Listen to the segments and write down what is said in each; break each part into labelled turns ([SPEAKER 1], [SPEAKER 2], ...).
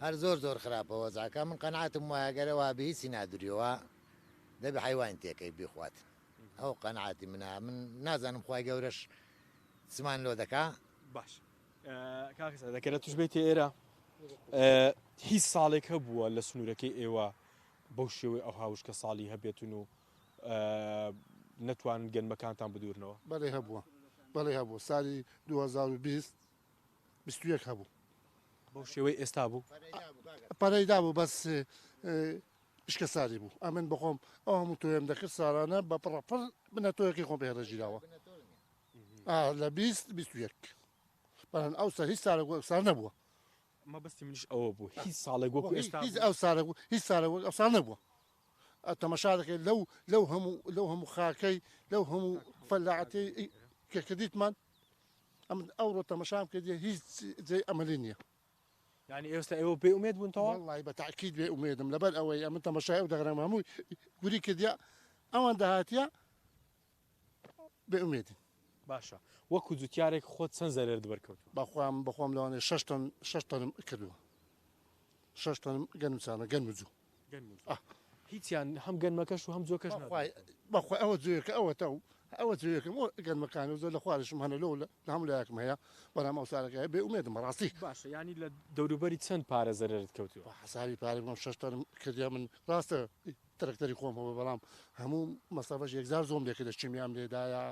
[SPEAKER 1] هەر زۆر زۆر خراپە وەزعەکە من قەناعەتم وایە گەر ئەوها بی هیچی نادریەوە دەبی حەیوانی تێکەی بیخوات ئەو قەناعەتی منە من نازانم خوای گەورەش چمان لۆ دەکا.
[SPEAKER 2] باش کاکە سەعید ئەگەر ئەتوش بێیتە ئێرە هیچ ساڵێک هەبووە لە سنوورەکەی ئێوە بەو شێوەی ئەو هاوشکە ساڵی هەبێتن و نەتوانن گەنمەکانتان بدورنەوە؟
[SPEAKER 3] بەڵێ هەبووە بەڵێ هەبوو سالی 2020 21 هەبوو.
[SPEAKER 2] بەو شێوەی ئێستا بوو؟
[SPEAKER 3] پەرەی دابوو بەس ئیشکە ساری بوو ئەمن بەخۆم ئەو هەموو تۆیم دەکرد سارانە بە پڕەپڕ بنە تۆیەکەی خۆم پێڕێژیراوە لە 20 21 بەڵام ئەو سەر هیچ سارە وەک سار نەبووە.
[SPEAKER 2] مەبەستی منیش ئەوە بوو هیچ ساڵێک وەکو ئێستا
[SPEAKER 3] هیچ ئەو سارە هیچ سارە وەک ئەو ساڵ نەبووە. تەمەشا دەکەیت لەو لەو هەموو لەو هەموو خاکەی لەو هەموو فەلاعەتی کە کردیتمان ئەم ئەوڕۆ تەمەشام کردی هیچ جێی ئەمەلی نییە.
[SPEAKER 2] یعنی ئێستا ئێوە بێ ئومێد بوون تەواو؟
[SPEAKER 3] وەڵڵاهی بە تەئکید بێ ئومێدم لەبەر ئەوەی ئەمن تەمەشای ئەو دەغرەم هەمووی گوری کردیە ئەوان دەهاتیە بێ ئومێدین.
[SPEAKER 2] باشە وەکو جوتیارێک خۆت چەند زەرەرت بەرکەوتووە؟
[SPEAKER 3] بەخوام بەخۆم لەوانەیە شەش تەن شەش تەنم کردووە شەش تەنم گەنم چانە گەنم و جوو.
[SPEAKER 2] گەنم و جۆ هیچیان هەم گەنمەکەش و هەم جۆکەش
[SPEAKER 3] بەخوای بەخوای ئەوە جۆیەکە ئەوەتە و ئەوە جۆیەکەم ئەو گەنمەکان و زۆر لە خوارشم هەنە لۆ لە هەموو لایەکم هەیە بەڵام ئەو سارەکە بێ ئومێدم بەڕاستی.
[SPEAKER 2] باشە یانی لە دەوروبەری چەند پارە زەرەرت کەوتووە؟
[SPEAKER 3] حەسابی پارە بکەم شەش تەنم کردیە من ڕاستە ترەکتەری خۆم هەبوو بەڵام هەموو مەسەفەش یەکجار زۆم لێ کردە کیمیام لێدایە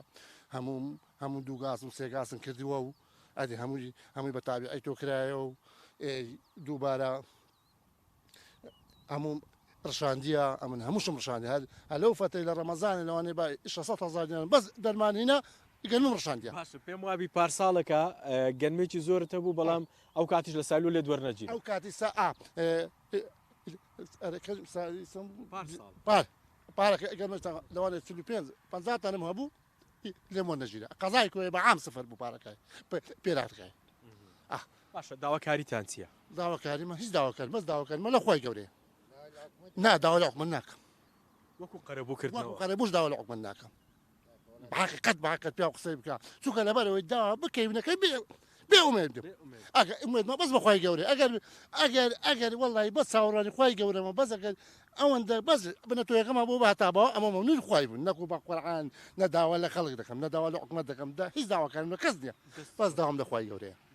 [SPEAKER 3] هەموو هەموو دوو گازم سێ گازم کردووە و ئەدی هەمووی هەمووی بە تابیعی تۆ کرایە و دووبارە هەموو ڕشاندیە ئەمن هەمووشم ڕشاندی هەر هەلەو فەتەی لە ڕەمەزانە لەوانەیە با 600 هەزار دینار بەس دەرمان هینا گەنمم ڕشاندیە.
[SPEAKER 2] باشە پێم وابی پارساڵەکە گەنمێکی زۆرت هەبوو بەڵام ئەو کاتیش لە سالۆ لێت وەرنەگیرا.
[SPEAKER 3] ئەو کاتی سا ئا پار پارەکە گەنمەش لەوانەیە 45 50 تەنم هەبوو لێم وەرنەگیرا قەزای کۆیە بە عام سفر بوو پارەکەی پێرارەکەی.
[SPEAKER 2] باشە داواکاریتان چییە؟
[SPEAKER 3] داواکاریمە هیچ داواکار بەس داواکاریمە لە خوای گەورەیە نا داوا لە حکومەت ناکەم
[SPEAKER 2] وەکو قەرەبوو کردنەوە
[SPEAKER 3] وەکو قەرەبووش داوا لە حکومەت ناکەم بەحەقیقەت بەحەقیقەت پیاو قسەی بکە چونکە لەبەرەوەی داوا بکەی نەکەی بێ بێ ئومێد بم ئەگەر ئومێدمە بەس بەخوای گەورە ئەگەر ئەگەر ئەگەر وەڵی بەس چاوەڕوانی خوای گەورەمە بەس ئەگەر ئەوەندە بەس بنە تۆیەکەمان بۆ بە تا باوە ئەمە مەمنون خوای بوون نەکو بە قورعان نە داوا لە خەڵک دەکەم نە داوا لە حکومەت دەکەم هیچ داواکارم لە کەس نییە بەس داوام لە خوای گەورەیە.